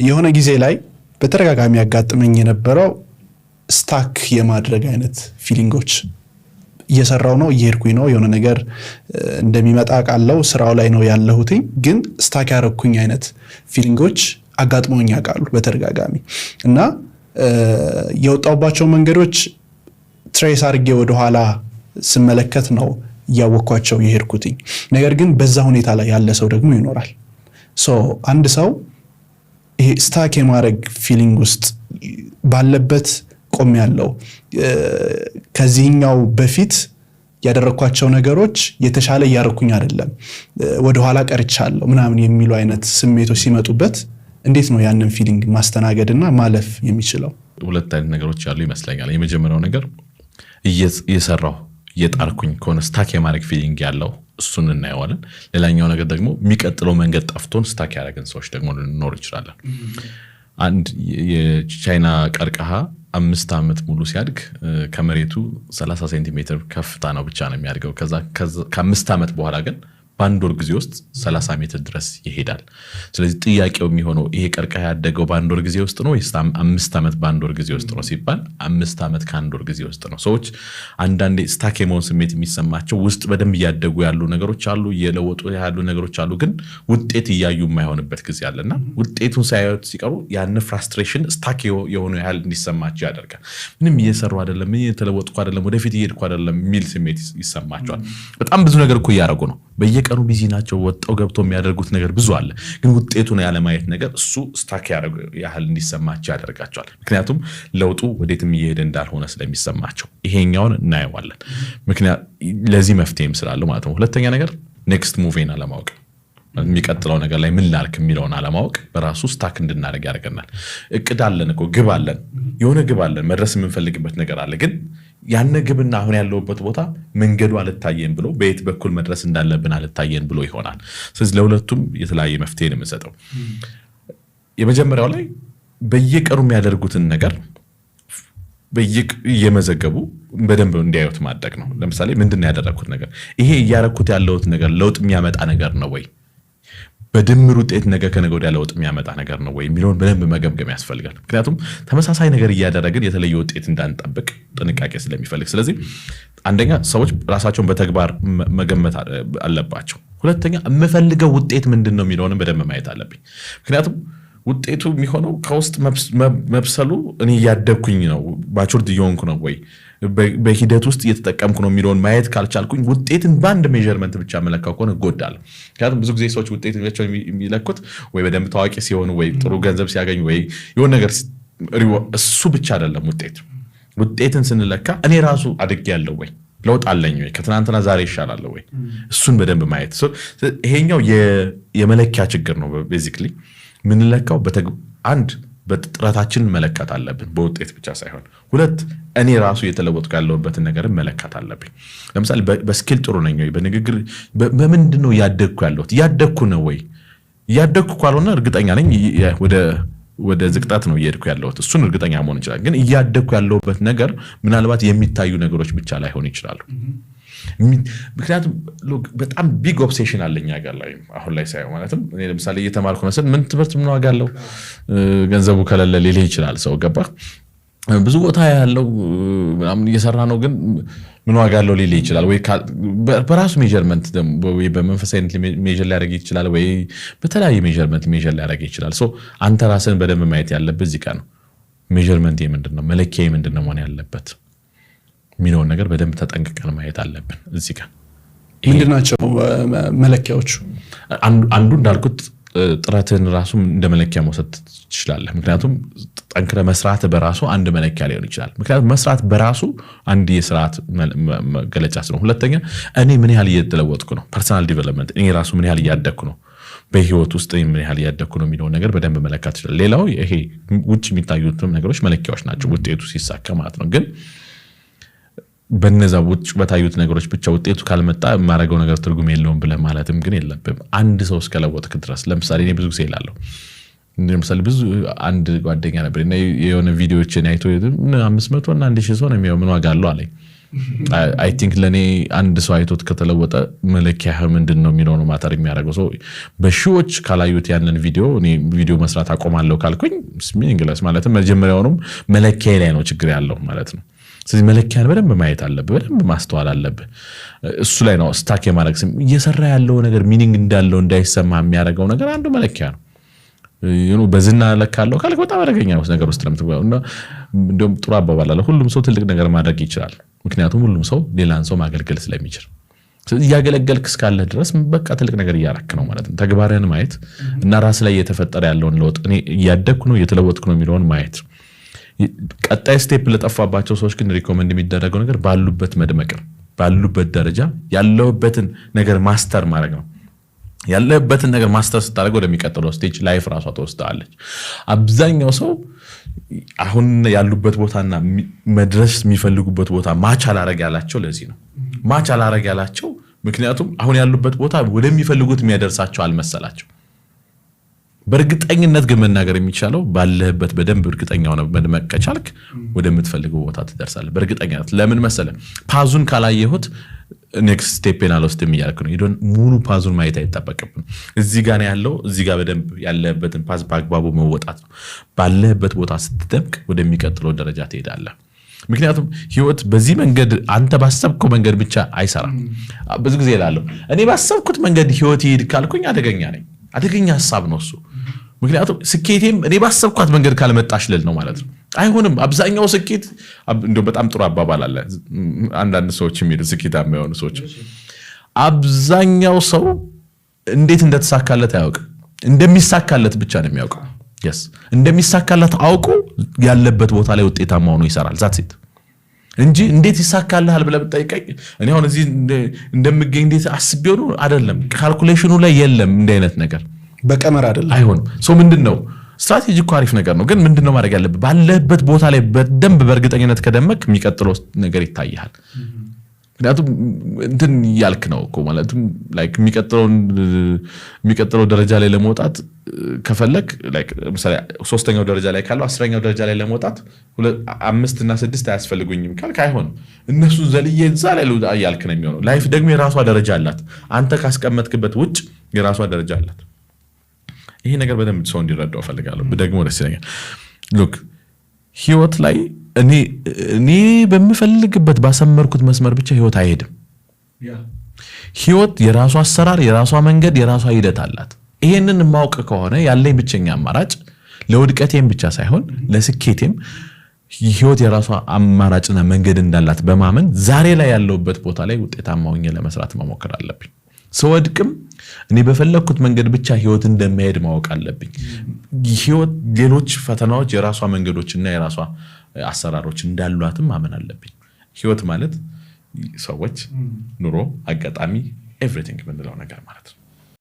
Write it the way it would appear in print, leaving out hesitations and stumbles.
የሆነ ጊዜ ላይ በተደጋጋሚ ያጋጥመኝ የነበረው stuck የማድረግ አይነት feeling ኦች፣ እየሰራው ነው፣ እየሄድኩኝ ነው፣ የሆነ ነገር እንደሚመጣ ቃለው ስራው ላይ ነው ያለሁትኝ፣ ግን stuck ያረኩኝ አይነት feeling ኦች አጋጥመውኝ ያውቃሉ በተደጋጋሚ። እና የወጣሁባቸው መንገዶች trace አድርጌ ወደኋላ ስመለከት ነው እያወቅኳቸው የሄድኩትኝ። ነገር ግን በዛ ሁኔታ ላይ ያለ ሰው ደግሞ ይኖራል። So አንድ ሰው ይሄ stuck የማድረግ feeling ውስጥ ባለበት፣ ቆም ያለው ከዚህኛው በፊት ያደረግኳቸው ነገሮች የተሻለ እያደረኩኝ አይደለም፣ ወደኋላ ቀርቻለሁ ምናምን የሚሉ አይነት ስሜቶች ሲመጡበት እንዴት ነው ያንን feeling ማስተናገድና ማለፍ የሚችለው? ሁለት አይነት ነገሮች ያሉ ይመስለኛል። የመጀመሪያው ነገር እየሰራሁ እየጣርኩኝ ከሆነ stuck የማድረግ feeling ያለው እሱን እናየዋለን። ሌላኛው ነገር ደግሞ የሚቀጥለው መንገድ ጠፍቶን stuck ያደረግን ሰዎች ደግሞ ልንኖር እንችላለን። አንድ የቻይና ቀርከሃ 5 ዓመት ሙሉ ሲያድግ ከመሬቱ 30 ሴንቲሜትር ከፍታ ነው ብቻ ነው የሚያድገው። ከዛ ከ5 ዓመት በኋላ ግን በአንድ ወር ጊዜ ውስጥ 30 ሜትር ድረስ ይሄዳል። ስለዚህ ጥያቄው የሚሆነው ይሄ ቀርከሃ ያደገው በአንድ ወር ጊዜ ውስጥ ነው ወይስ 5 ዓመት በአንድ ወር ጊዜ ውስጥ ነው ሲባል 5 ዓመት ከአንድ ወር ጊዜ ውስጥ ነው። ሰዎች አንዳንዴ stuck የመሆን ስሜት የሚሰማቸው ውስጥ በደንብ እያደጉ ያሉ ነገሮች አሉ፣ እየለወጡ ያሉ ነገሮች አሉ፣ ግን ውጤት እያዩ የማይሆንበት ጊዜ አለ እና ውጤቱን ሳያዩት ሲቀሩ ያን frustration stuck የሆኑ ያህል እንዲሰማቸው ያደርጋል። ምንም እየሰሩ አይደለም፣ ምን እየተለወጥኩ አይደለም፣ ወደፊት እየሄድኩ አይደለም የሚል ስሜት ይሰማቸዋል። በጣም ብዙ ነገር እኮ እያደረጉ ነው። በየቀኑ busy ናቸው። ወጥተው ገብተው የሚያደርጉት ነገር ብዙ አለ። ግን ውጤቱን ያለማየት ነገር እሱ stuck ያህል እንዲሰማቸው ያደርጋቸዋል። ምክንያቱም ለውጡ ወዴትም እየሄደ እንዳልሆነ ስለሚሰማቸው ይሄኛውን እናየዋለን። ምክንያት ለዚህ መፍትሄም ስላለው ማለት ነው። ሁለተኛ ነገር next move ኤን አለማወቅ፣ የሚቀጥለው ነገር ላይ ምን ላርክ የሚለውን አለማወቅ በራሱ stuck እንድናደርግ ያደርገናል። እቅድ አለን እኮ፣ ግብ አለን፣ የሆነ ግብ አለን፣ መድረስ የምንፈልግበት ነገር አለ። ግን ያን ግብና አሁን ያለሁበት ቦታ መንገዱ አልታየን ብሎ፣ በየት በኩል መድረስ እንዳለብን አልታየን ብሎ ይሆናል። ስለዚህ ለሁለቱም የተለያየ መፍትሄ ነው የምንሰጠው። የመጀመሪያው ላይ በየቀኑ የሚያደርጉትን ነገር እየመዘገቡ በደንብ እንዲያዩት ማድረግ ነው። ለምሳሌ ምንድን ነው ያደረግኩት ነገር? ይሄ እያረግኩት ያለሁት ነገር ለውጥ የሚያመጣ ነገር ነው ወይ? በድምር ውጤት ነገ ከነገ ወዲያ ለውጥ የሚያመጣ ነገር ነው ወይ የሚለውን በደንብ መገምገም ያስፈልጋል። ምክንያቱም ተመሳሳይ ነገር እያደረግን የተለየ ውጤት እንዳንጠብቅ ጥንቃቄ ስለሚፈልግ። ስለዚህ አንደኛ ሰዎች ራሳቸውን በተግባር መገመት አለባቸው። ሁለተኛ የምፈልገው ውጤት ምንድን ነው የሚለውንም በደንብ ማየት አለብኝ። ምክንያቱም ውጤቱ የሚሆነው ከውስጥ መብሰሉ እኔ እያደግኩኝ ነው፣ matured እየሆንኩ ነው ወይ፣ በሂደት ውስጥ እየተጠቀምኩ ነው የሚለውን ማየት ካልቻልኩኝ ውጤትን በአንድ measurement ብቻ መለካው ከሆነ እጎዳለሁ። ምክንያቱም ብዙ ጊዜ ሰዎች ውጤት የሚለኩት ወይ በደንብ ታዋቂ ሲሆኑ፣ ወይ ጥሩ ገንዘብ ሲያገኙ፣ ወይ የሆነ ነገር፣ እሱ ብቻ አይደለም ውጤት። ውጤትን ስንለካ እኔ ራሱ አድጌያለሁ ወይ፣ ለውጥ አለኝ ወይ፣ ከትናንትና ዛሬ ይሻላለሁ ወይ፣ እሱን በደንብ ማየት። ይሄኛው የመለኪያ ችግር ነው። Basically የምንለካው አንድ በጥረታችን መለካት አለብን፣ በውጤት ብቻ ሳይሆን። ሁለት እኔ ራሱ እየተለወጥኩ ያለሁበትን ነገር መለካት አለብኝ። ለምሳሌ በ skill ጥሩ ነኝ ወይ፣ በንግግር በምንድን ነው እያደግኩ ያለሁት? እያደግኩ ነው ወይ? እያደግኩ ካልሆነ እርግጠኛ ነኝ ወደ ዝቅጠት ነው እየሄድኩ ያለሁት። እሱን እርግጠኛ መሆን ይችላል። ግን እያደግኩ ያለሁበት ነገር ምናልባት የሚታዩ ነገሮች ብቻ ላይሆኑ ይችላሉ። ምክንያቱም በጣም big obsession አለኝ ሀገር ላይ አሁን ላይ ሳየው። ማለትም እኔ ለምሳሌ እየተማርኩ መሰል ምን ትምህርት ምን ዋጋ አለው ገንዘቡ ከሌለ ሊልህ ይችላል ሰው፣ ገባህ? ብዙ ቦታ ያለው ምናምን እየሰራ ነው ግን ምን ዋጋ አለው ሊልህ ይችላል። ወይ በራሱ measurement ወይ በመንፈሳዊነት measure ሊያደርግ ይችላል፣ ወይ በተለያየ measurement measure ሊያደርግ ይችላል። So አንተ ራስህን በደንብ ማየት ያለብህ እዚህ ጋር ነው። Measurement ምንድን ነው፣ መለኪያ ምንድን ነው መሆን ያለበት የሚለውን ነገር በደንብ ተጠንቅቀን ማየት አለብን እዚህ ጋር። ምንድን ናቸው መለኪያዎቹ? አንዱ እንዳልኩት ጥረትን ራሱ እንደ መለኪያ መውሰድ ትችላለህ። ምክንያቱም ጠንክረህ መስራት በራሱ አንድ መለኪያ ሊሆን ይችላል። ምክንያቱም መስራት በራሱ አንድ የስርዓት መገለጫ ስለሆነ። ሁለተኛ እኔ ምን ያህል እየተለወጥኩ ነው፣ personal development፣ እኔ ራሱ ምን ያህል እያደግኩ ነው፣ በህይወት ውስጥ ምን ያህል እያደግኩ ነው የሚለውን ነገር በደንብ መለካት ትችላለህ። ሌላው ይሄ ውጭ የሚታዩትም ነገሮች መለኪያዎች ናቸው፣ ውጤቱ ሲሳካ ማለት ነው። ግን በነዛ ውጭ በታዩት ነገሮች ብቻ ውጤቱ ካልመጣ የማደርገው ነገር ትርጉም የለውም ብለህ ማለትም ግን የለብህም። አንድ ሰው እስከለወጥክ ድረስ። ለምሳሌ እኔ ብዙ ጊዜ እላለሁ፣ ለምሳሌ ብዙ አንድ ጓደኛ ነበር እና የሆነ ቪዲዮዎችን አይቶ 500 እና 1000 ሰው ነው የሚያየው፣ ምን ዋጋ አለው አለኝ። I think ለእኔ አንድ ሰው አይቶት ከተለወጠ መለኪያህ ምንድን ነው የሚለው ነው matter የሚያደርገው። ሰው በሺዎች ካላዩት ያንን ቪዲዮ እኔ ቪዲዮ መስራት አቆማለሁ ካልኩኝ meaningless፣ ማለትም መጀመሪያውኑም መለኪያ ላይ ነው ችግር ያለው ማለት ነው። ስለዚህ መለኪያን በደንብ ማየት አለብህ፣ በደንብ ማስተዋል አለብህ። እሱ ላይ ነው stuck የማድረግ ስም እየሰራ ያለው ነገር meaning እንዳለው እንዳይሰማ የሚያደርገው ነገር አንዱ መለኪያ ነው። በዝና ለካለው ካልክ በጣም አደገኛ ነገር ውስጥ ነው የምትገባው። እና እንደውም ጥሩ አባባል አለ፣ ሁሉም ሰው ትልቅ ነገር ማድረግ ይችላል። ምክንያቱም ሁሉም ሰው ሌላን ሰው ማገልገል ስለሚችል። ስለዚህ እያገለገልክ እስካለህ ድረስ በቃ ትልቅ ነገር እያረክ ነው ማለት ነው። ተግባርህን ማየት እና ራስ ላይ እየተፈጠረ ያለውን ለውጥ፣ እኔ እያደግኩ ነው፣ እየተለወጥኩ ነው የሚለውን ማየት። ቀጣይ step ለጠፋባቸው ሰዎች ግን recommend የሚደረገው ነገር ባሉበት መድመቅ ነው። ባሉበት ደረጃ ያለሁበትን ነገር master ማድረግ ነው። ያለህበትን ነገር master ስታደርግ ወደሚቀጥለው stage life ራሷ ትወስደዋለች። አብዛኛው ሰው አሁን ያሉበት ቦታና መድረስ የሚፈልጉበት ቦታ match አላረግ ያላቸው ለዚህ ነው። Match አላረግ ያላቸው ምክንያቱም አሁን ያሉበት ቦታ ወደሚፈልጉት የሚያደርሳቸው አልመሰላቸው። በእርግጠኝነት ግን መናገር የሚቻለው ባለህበት በደንብ እርግጠኛ ሆነህ መድመቅ ከቻልክ ወደምትፈልገው ቦታ ትደርሳለህ። በእርግጠኝነት። ለምን መሰለህ? Path ኡን ካላየሁት next step ኤን አልወስድም እያልክ ነው። ሄዶን ሙሉ path ኡን ማየት አይጠበቅብን። እዚህ ጋር ነው ያለው። እዚህ ጋር በደንብ ያለህበትን path በአግባቡ መወጣት ነው። ባለህበት ቦታ ስትደምቅ ወደሚቀጥለው ደረጃ ትሄዳለህ። ምክንያቱም ህይወት በዚህ መንገድ፣ አንተ ባሰብከው መንገድ ብቻ አይሰራም። ብዙ ጊዜ እላለሁ፣ እኔ ባሰብኩት መንገድ ህይወት ይሄድ ካልኩኝ አደገኛ ነኝ። አደገኛ ሀሳብ ነው እሱ። ምክንያቱም ስኬቴም እኔ ባሰብኳት መንገድ ካልመጣሽ ልል ነው ማለት ነው። አይሆንም። አብዛኛው ስኬት፣ እንደው በጣም ጥሩ አባባል አለ። አንዳንድ ሰዎች የሚሉ፣ ስኬታማ የሆኑ ሰዎች፣ አብዛኛው ሰው እንዴት እንደተሳካለት አያውቅም። እንደሚሳካለት ብቻ ነው የሚያውቀው። Yes፣ እንደሚሳካለት አውቆ ያለበት ቦታ ላይ ውጤታማ ሆኖ ይሰራል። That's it እንጂ እንዴት ይሳካልሃል ብለህ ብትጠይቀኝ እኔ አሁን እዚህ እንደምገኝ እንዴት አስቤው ነው አይደለም። Calculation ኑ ላይ የለም እንዲህ አይነት ነገር። በቀመር አይደለም። አይሆንም። So ምንድን ነው፣ ስትራቴጂ እኮ አሪፍ ነገር ነው፣ ግን ምንድን ነው ማድረግ ያለብህ? ባለህበት ቦታ ላይ በደንብ በእርግጠኝነት ከደመቅ የሚቀጥለው ነገር ይታይሃል። ምክንያቱም እንትን እያልክ ነው እኮ፣ ማለትም like የሚቀጥለው ደረጃ ላይ ለመውጣት ከፈለግ፣ like ለምሳሌ ሶስተኛው ደረጃ ላይ ካለው 10ኛው ደረጃ ላይ ለመውጣት አምስት እና ስድስት አያስፈልጉኝም ካልክ አይሆንም። እነሱን ዘልዬ እዛ ላይ ልውጣ እያልክ ነው የሚሆነው። Life ደግሞ የራሷ ደረጃ አላት። አንተ ካስቀመጥክበት ውጭ የራሷ ደረጃ አላት። ይሄ ነገር በደንብ ሰው እንዲረዳው እፈልጋለሁ። ደግሞ ደስ ይለኛል። Look፣ ህይወት ላይ እኔ በምፈልግበት ባሰመርኩት መስመር ብቻ ህይወት አይሄድም። ህይወት የራሷ አሰራር፣ የራሷ መንገድ፣ የራሷ ሂደት አላት። ይሄንን የማውቅ ከሆነ ያለኝ ብቸኛ አማራጭ ለውድቀቴም ብቻ ሳይሆን ለስኬቴም ህይወት የራሷ አማራጭና መንገድ እንዳላት በማመን ዛሬ ላይ ያለሁበት ቦታ ላይ ውጤታማ ሆኜ ለመስራት መሞከር አለብኝ። ስወድቅም እኔ በፈለግኩት መንገድ ብቻ ህይወት እንደማይሄድ ማወቅ አለብኝ። ህይወት ሌሎች ፈተናዎች፣ የራሷ መንገዶችና የራሷ አሰራሮች እንዳሏትም ማመን አለብኝ። ህይወት ማለት ሰዎች፣ ኑሮ፣ አጋጣሚ፣ everything የምንለው ነገር ማለት ነው።